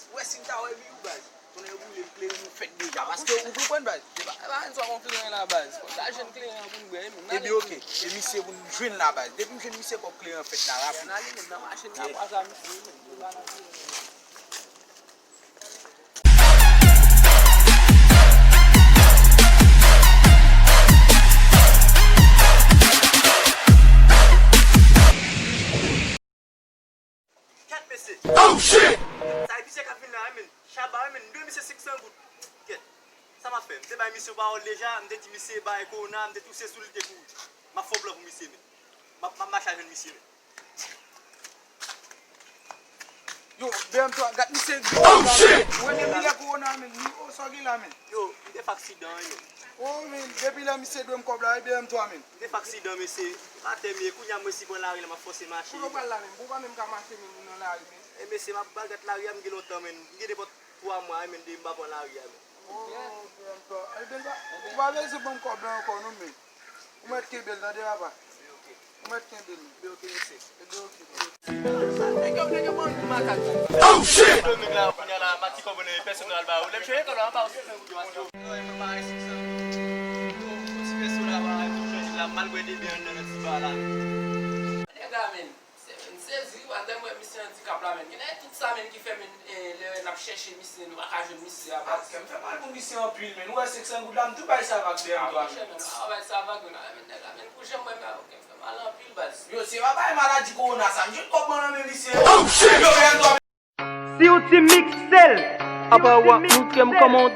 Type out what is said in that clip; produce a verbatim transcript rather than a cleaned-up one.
Ou wè si m ta wè vi ou, baz. Konnen yo boule m kleren nou fèt deja. Paske ou konprann, baz. E pa, e pa ann swa konfizyon la, baz. Fòk ta jwenn kleren an pou n bwè, men. Epi oke, e misye pou n jwenn la, baz. Depi m jwenn misye, fòk kleren an fèt la, rapid. Ann ale, men, nan machin, nan pwa sa, misye, men. Kèt, mesye. Oh, shit! Sa e misye k ap vin la, wi, men. Chaba, wi, men. M dwe misye senk san goud. Kèt. Sa m ap fè? M te bay misye yon pawòl deja, m te di misye bay kowona, m te touse sou li, te kouri. M ap fè yon plan pou misye, men. M ap, m ap mache al jwenn misye, men. Yo, B M twa, gad misye. Oh, shit! Ou wè depi lè kowona, men. Ni, o, sa w gen la, men. Yo, m te fè aksidan, wi, men. O, men, depi lè misye dwe m kòb la, wi, B M twa, men. M te fè aksidan, mesye. Atè m ye, kounye a m resi pran lari la, m ap fòse mache. Kote w pral la menm? Ou pa menm ka mache menm, ou nan lari menm. E mesye, m ap ba gad lari a, m gen lontan, men. M gen nenpòt twa mwa, men, de m pa pran lari a, men. O, bèl to. Ebyen, ou pa bezwen ban m kòb la ankò, non, men. Ou mèt kenbe l, tande, papa. Ou mèt kenbe l. Ebyen, oke, mesye. Ebyen, oke. Nèg yo, nèg yo ban nou makak. Oh, shit! Domeng la, kounye a la, mati kòb nan pèsonèl ba ou. Lè m chèche kòb la, m pa ou. Ti vèso la, ba, tout chanje la, m al bwè de bè anndan nan ti ba la. Nèg la, men, se, men, sezi, atè m wè misye andikap la, men. Genlè tout sa, men, ki fè, men, eh, lè n ap chèche misye, nou pa ka jwenn misye a, baz. Ah, kè m fè mal pou misye anpil, men. Ou wè senk san goud la, m tou bay sa vag de m twa, men. Ah, monchè, men, ah, bay sa vag, men, ah, men, nèg la, men, pou jan m wè, men, ah, kè m fè mal anpil, baz. Yo, se pa bay maladi kowona sa, m jwenn kòb mwen nan men misye. Oh, shit! Yo, men, twa, Si w ti mikse l, apa w ap montre m kòman w